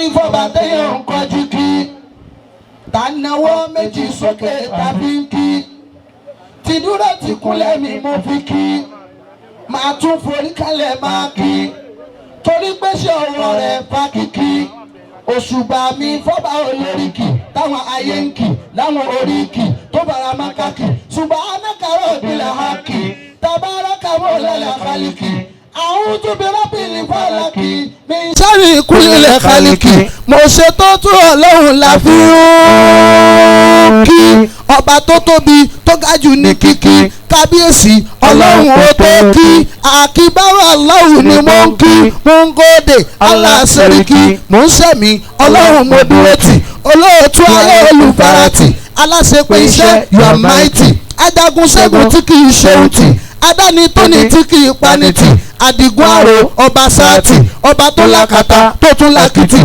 Kárí fọba téèyàn ń kọjú kí, tá a náwó méjì sókè tàbí ń kí, ti dúró ti kúnlẹ̀ mi mo fi kí, máa tún forí kalẹ̀ máa kí, torí pé ṣé ọwọ́ rẹ̀ fa kíkí. Òṣùbà mi fọ́ba olóríkì táwọn ayé ń kì láwọn oríkì tó bára máa kàkì. Ṣùgbọ́n anákàrọ̀ òbílẹ̀ ha kì tabaraka mọ́lẹ́lẹ̀ kálíkì àwọn tó bí rábìlì fàlàkì mi. Sáré ìkúlẹ̀ kálíkì mo ṣe tó tó Ọlọ́run la fi ń kí ọba tó tóbi tó ga jù ní kíkí. Kábíyèsí Ọlọ́run ó tó kí, àkíbáwá Ọlọ́run ni mo ń kí, mo ń gòdè aláṣẹ́ríkì, mo ń sẹ̀mí Ọlọ́run mo dúró tì, olóòtú ayé, olùfaratì, aláṣepé iṣẹ́, you are mighty, ajagun ṣẹ́gun tí kì í ṣeun tì, adáni tóni tí kì í panitì, àdìgún àrò, ọba sáàtì, ọba tó lákàtà tó tún lákìtì.